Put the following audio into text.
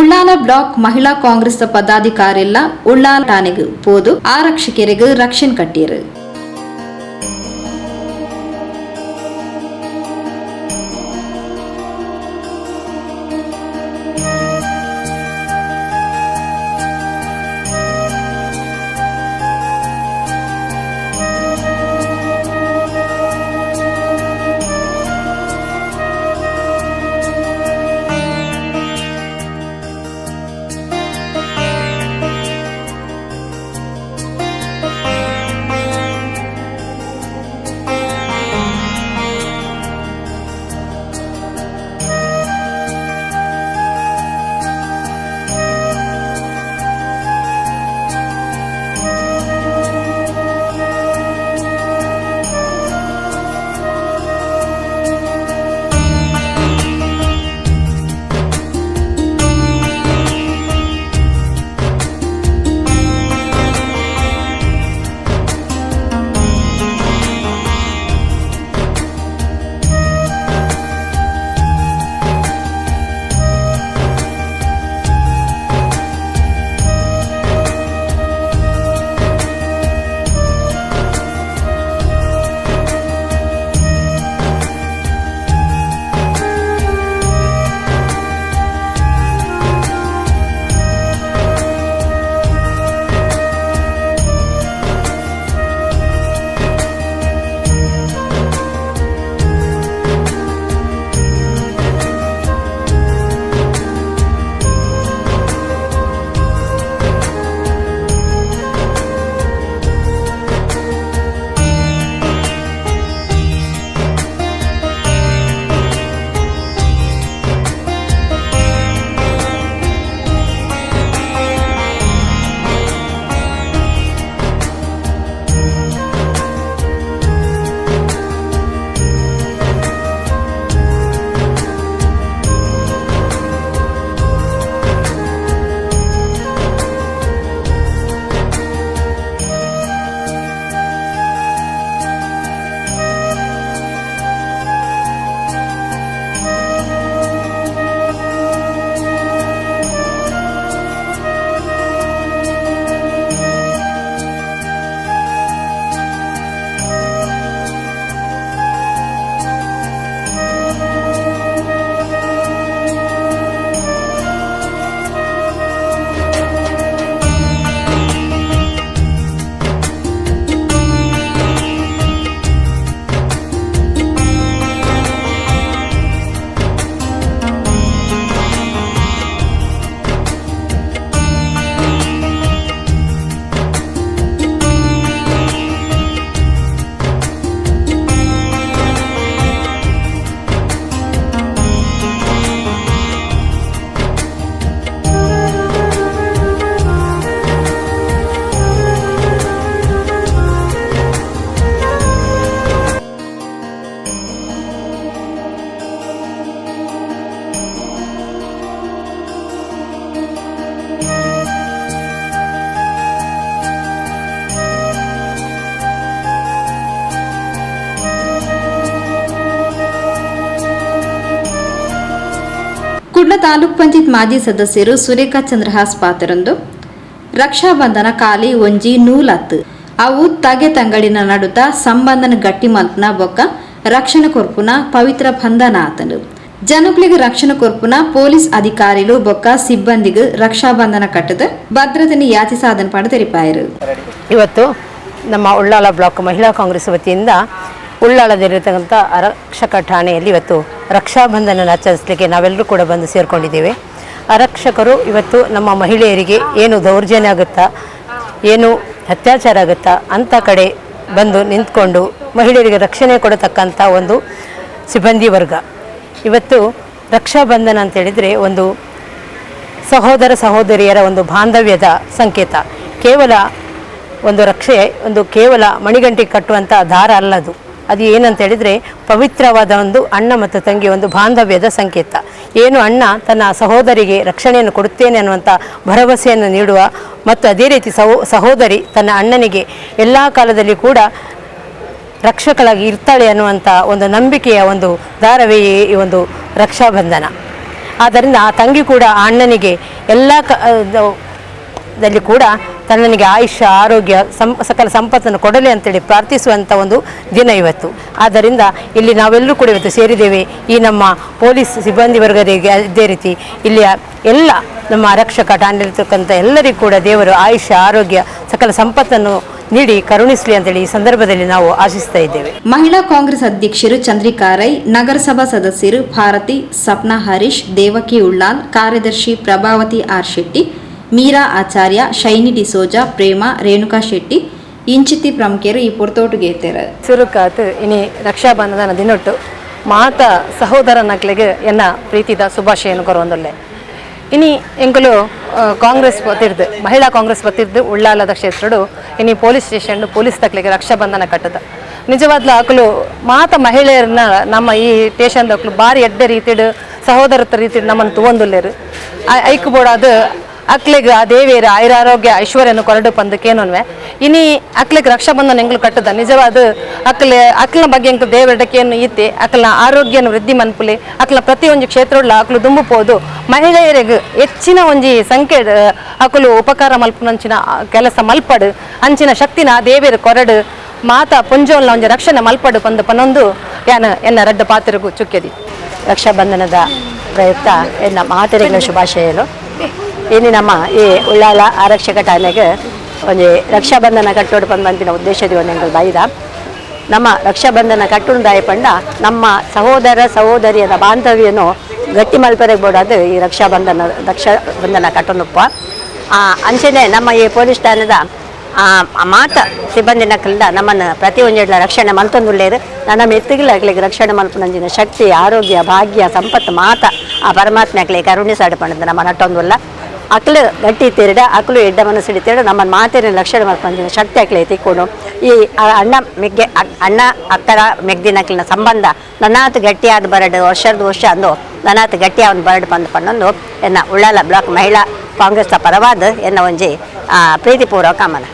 Ullal block ಮಹಿಳಾ Congress ಪದಾಧಿಕಾರಿಲ್ಲ Ullal ಠಾಣೆಗೆ ಪೋದು ಆರಕ್ಷಕರಿಗೆ ರಕ್ಷಣೆ ಕಟ್ಟಿರು. ಕುಡ್ಲ ತಾಲೂಕ್ ಪಂಚಾಯತ್ ಮಾಜಿ ಸದಸ್ಯರು ಸುರೇಖಾ ಚಂದ್ರಹಾಸ್ ಪಾತ್ರರಂದು ರಕ್ಷಾಬಂಧನ ಕಾಲಿ ಒಂಜಿ ನೂಲತ್ತು ಅವು ತಗೆ ತಂಗಡಿನ ನಡುತ ಸಂಬಂಧನ ಗಟ್ಟಿ ಮಲ್ಪನ ಬೊಕ್ಕ ರಕ್ಷಣೆ ಕೊರ್ಪುನ ಪವಿತ್ರ ಬಂಧನ ಆತನು. ಜನಕುಲಿಗೆ ರಕ್ಷಣೆ ಕೊರ್ಪುನ ಪೊಲೀಸ್ ಅಧಿಕಾರಿಲು ಬೊಕ್ಕ ಸಿಬ್ಬಂದಿಗೆ ರಕ್ಷಾಬಂಧನ ಕಟ್ಟದ ಭದ್ರತೆನ ಯಾಚಿ ಸಾಧನ ಪಾಡ ತೆರಿಪಾಯರು. ಇವತ್ತು ನಮ್ಮ ಉಳ್ಳಾಲ ಬ್ಲಾಕ್ ಮಹಿಳಾ ಕಾಂಗ್ರೆಸ್ ವತಿಯಿಂದ ಉಳ್ಳಾಲದಲ್ಲಿರತಕ್ಕಂಥ ಆರಕ್ಷಕ ಠಾಣೆಯಲ್ಲಿ ಇವತ್ತು ರಕ್ಷಾಬಂಧನ ಆಚರಿಸಲಿಕ್ಕೆ ನಾವೆಲ್ಲರೂ ಕೂಡ ಬಂದು ಸೇರಿಕೊಂಡಿದ್ದೇವೆ. ಆರಕ್ಷಕರು ಇವತ್ತು ನಮ್ಮ ಮಹಿಳೆಯರಿಗೆ ಏನು ದೌರ್ಜನ್ಯ ಆಗುತ್ತಾ, ಏನು ಅತ್ಯಾಚಾರ ಆಗುತ್ತಾ ಅಂಥ ಕಡೆ ಬಂದು ನಿಂತ್ಕೊಂಡು ಮಹಿಳೆಯರಿಗೆ ರಕ್ಷಣೆ ಕೊಡತಕ್ಕಂಥ ಒಂದು ಸಿಬ್ಬಂದಿ ವರ್ಗ. ಇವತ್ತು ರಕ್ಷಾಬಂಧನ ಅಂತೇಳಿದರೆ ಒಂದು ಸಹೋದರ ಸಹೋದರಿಯರ ಒಂದು ಬಾಂಧವ್ಯದ ಸಂಕೇತ. ಕೇವಲ ಒಂದು ರಕ್ಷೆ, ಒಂದು ಕೇವಲ ಮಣಿಗಂಟಿಗೆ ಕಟ್ಟುವಂಥ ದಾರ ಅಲ್ಲದು. ಅದು ಏನಂತ ಹೇಳಿದರೆ ಪವಿತ್ರವಾದ ಒಂದು ಅಣ್ಣ ಮತ್ತು ತಂಗಿ ಒಂದು ಬಾಂಧವ್ಯದ ಸಂಕೇತ. ಏನು ಅಣ್ಣ ತನ್ನ ಸಹೋದರಿಗೆ ರಕ್ಷಣೆಯನ್ನು ಕೊಡುತ್ತೇನೆ ಅನ್ನುವಂಥ ಭರವಸೆಯನ್ನು ನೀಡುವ ಮತ್ತು ಅದೇ ರೀತಿ ಸಹೋದರಿ ತನ್ನ ಅಣ್ಣನಿಗೆ ಎಲ್ಲ ಕಾಲದಲ್ಲಿ ಕೂಡ ರಕ್ಷಕಳಾಗಿ ಇರ್ತಾಳೆ ಅನ್ನುವಂಥ ಒಂದು ನಂಬಿಕೆಯ ಒಂದು ದಾರವೇ ಈ ಒಂದು ರಕ್ಷಾಬಂಧನ. ಆದ್ದರಿಂದ ಆ ತಂಗಿ ಕೂಡ ಆ ಅಣ್ಣನಿಗೆ ಎಲ್ಲ ದಲ್ಲಿ ಕೂಡ ತನ್ನನಿಗೆ ಆಯುಷ್ಯ, ಆರೋಗ್ಯ, ಸಕಲ ಸಂಪತ್ತನ್ನು ಕೊಡಲಿ ಅಂತೇಳಿ ಪ್ರಾರ್ಥಿಸುವಂಥ ಒಂದು ದಿನ ಇವತ್ತು. ಆದ್ದರಿಂದ ಇಲ್ಲಿ ನಾವೆಲ್ಲರೂ ಕೂಡ ಇವತ್ತು ಸೇರಿದ್ದೇವೆ. ಈ ನಮ್ಮ ಪೊಲೀಸ್ ಸಿಬ್ಬಂದಿ ವರ್ಗರಿಗೆ, ಅದೇ ರೀತಿ ಇಲ್ಲಿಯ ಎಲ್ಲ ನಮ್ಮ ಆರಕ್ಷಕ ಠಾಣೆಯಲ್ಲಿರ್ತಕ್ಕಂಥ ಎಲ್ಲರಿಗೂ ಕೂಡ ದೇವರು ಆಯುಷ್ಯ, ಆರೋಗ್ಯ, ಸಕಲ ಸಂಪತ್ತನ್ನು ನೀಡಿ ಕರುಣಿಸಲಿ ಅಂತೇಳಿ ಈ ಸಂದರ್ಭದಲ್ಲಿ ನಾವು ಆಶಿಸ್ತಾ ಇದ್ದೇವೆ. ಮಹಿಳಾ ಕಾಂಗ್ರೆಸ್ ಅಧ್ಯಕ್ಷರು ಚಂದ್ರಿಕಾ ರೈ, ನಗರಸಭಾ ಸದಸ್ಯರು ಭಾರತಿ, ಸಪ್ನಾ ಹರೀಶ್, ದೇವಕಿ ಉಳ್ಳಾಲ್, ಕಾರ್ಯದರ್ಶಿ ಪ್ರಭಾವತಿ ಆರ್ ಶೆಟ್ಟಿ, ಮೀರಾ ಆಚಾರ್ಯ, ಶೈನಿ ಡಿಸೋಜಾ, ಪ್ರೇಮ, ರೇಣುಕಾ ಶೆಟ್ಟಿ ಇಂಚಿತಿ ಪ್ರಮುಖರು ಈ ಪೊರ್ತೋಟುಗೇತೆರ್. ಸುರುಕಾತ್ ಇನಿ ರಕ್ಷಾಬಂಧನ ದಿನೊಟ್ಟು ಮಾತ ಸಹೋದರ ನಕ್ಲೆಗ್ ಎನ್ನ ಪ್ರೀತಿದ ಶುಭಾಶಯನು ಕೊರೊಂದುಲ್ಲೆ. ಇನಿ ಎಂಕುಲು ಕಾಂಗ್ರೆಸ್ ವತಿರ್ದು, ಮಹಿಳಾ ಕಾಂಗ್ರೆಸ್ ವತಿರ್ದು ಉಳ್ಳಾಲದ ಕ್ಷೇತ್ರಡು ಇನಿ police station police ತಕ್ಲೆಗ್ ರಕ್ಷಾಬಂಧನ ಕಟ್ಟದ. ನಿಜವಾದ್ಲ ಅಕುಲು ಮಾತ ಮಹಿಳೆಯರನ್ನ ನಮ್ಮ ಈ ಸ್ಟೇಷನ್ ದಕ್ಲು ಬಾರಿ ಎಡ್ಡೆ ರೀತಿಡ್, ಸಹೋದರತ್ವ ರೀತಿಡ್ ನಮ್ಮನ್ನು ತುವೊಂದುಲ್ಲೆರ್. ಐಕ್ ಬೋಡಾದ್ ಅಕ್ಲೆಗ್ ಆ ದೇವೇರ್ ಆಯುರಾರೋಗ್ಯ ಐಶ್ವರ್ಯನು ಕೊರಡು ಪಂದು ಕೇನೊನ್ವೆ. ಇನಿ ಅಕ್ಲೆಗ್ ರಕ್ಷಾಬಂಧನ ಎಂಕುಲು ಕಟ್ಟದ. ನಿಜವಾದ ಅಕ್ಲೆ ಅಕ್ಲನ ಬಗ್ಗೆ ಎಂಕುಲು ದೇವರ ಕೇನು ಈತೆ ಅಕ್ಲನ ಆರೋಗ್ಯನ ವೃದ್ಧಿ ಮನ್ಪುಲೆ, ಅಕ್ಲ ಪ್ರತಿಯೊಂಜಿ ಕ್ಷೇತ್ರಡ್ಲ ಅಕ್ಲು ದುಂಬು ಪೋದು ಮಹಿಳೆಯರಿಗೆ ಹೆಚ್ಚಿನ ಒಂಜಿ ಸಂಖ್ಯೆ ಅಕುಲು ಉಪಕಾರ ಮಲ್ಪುನಂಚಿನ ಕೆಲಸ ಮಲ್ಪಡು, ಅಂಚಿನ ಶಕ್ತಿನ ದೇವೇರ್ ಕೊರಡು ಮಾತಾ ಪೊಂಜೋಲ್ನ ಒಂಜಿ ರಕ್ಷಣೆ ಮಲ್ಪಡು ಪಂದು ಪನೊಂದು ಯಾನ ಎನ್ನ ರಡ್ಡ ಪಾತ್ರಗೂ ಚುಕ್ಕೆದಿ. ರಕ್ಷಾಬಂಧನದ ಪ್ರಯುಕ್ತ ಎನ್ನ ಮಾತೆರೆಗಳ ಶುಭಾಶಯಗಳು. ಇನ್ನು ನಮ್ಮ ಈ ಉಳ್ಳಾಲ ಆರಕ್ಷಕ ಠಾಣೆಗೆ ಒಂಜಿ ರಕ್ಷಾಬಂಧನ ಕಟ್ಟೋಡು ಪಂದ್ ಉದ್ದೇಶದ ಒಂದೆಂಕುಲು ಬೈದ. ನಮ್ಮ ರಕ್ಷಾಬಂಧನ ಕಟ್ಟುಂದಾಯ ಪಂಡ ನಮ್ಮ ಸಹೋದರ ಸಹೋದರಿಯರ ಬಾಂಧವ್ಯನು ಗಟ್ಟಿ ಮಲ್ಪರೆಗ್ ಬೋಡಾದ್ ಈ ರಕ್ಷಾಬಂಧನ ಕಟ್ಟೊಂದುಪ್ಪ. ಅಂಚನೆ ನಮ್ಮ ಈ ಪೊಲೀಸ್ ಠಾಣೆದ ಮಾತ ಸಿಬ್ಬಂದಿ ನಕಲಿಂದ ನಮ್ಮನ್ನು ಪ್ರತಿ ಒಂಜೆಡ್ಲ ರಕ್ಷಣೆ ಮಲ್ತೊಂದುಲ್ಲೇರು. ನನ್ನ ಮೆತ್ತಗಿಲ್ಲ ಅಕ್ಲೆಗ್ ರಕ್ಷಣೆ ಮಲ್ಪುನಂಚಿನ ಶಕ್ತಿ, ಆರೋಗ್ಯ, ಭಾಗ್ಯ, ಸಂಪತ್ತು ಮಾತ ಆ ಪರಮಾತ್ಮ ಅಕ್ಲೆ ಕರುಣಿಸಾಡು ಪಂಡದ ನಮ್ಮ ನಟ್ಟೊಂದುಲ್ಲ. ಅಕ್ಲು ಗಟ್ಟಿ ತೀರಿಡ ಅಕ್ಲು ಎಡ್ಡ ಮನಸ್ಸು ಹಿಡಿತೀರ ನಮ್ಮ ಮಾತಿನ ರಕ್ಷಣೆ ಮಲ್ಪಂಚಿನ ಶಕ್ತಿ ಅಕ್ಲೆ ತಿಕ್ಕೊಂಡು ಈ ಅಣ್ಣ ಮೆಗ್ಗೆ ಅಣ್ಣ ಅಕ್ಕರ ಮೆಗ್ದಿನಕ್ಲಿನ ಸಂಬಂಧ ನನ್ನಾತು ಗಟ್ಟಿಯಾದ ಬರಡು ವರ್ಷದ ವರ್ಷ ಅಂದು ನನ್ನಾತು ಗಟ್ಟಿಯಾದ ಬರಡು ಪಂದು ಪನ್ನೊಂದು ಎನ್ನ ಉಳ್ಳಾಲ ಬ್ಲಾಕ್ ಮಹಿಳಾ ಕಾಂಗ್ರೆಸ್ನ ಪರವಾದ ಎನ್ನ ಒಂಜಿ ಪ್ರೀತಿಪೂರ್ವಕ ಗಮನ.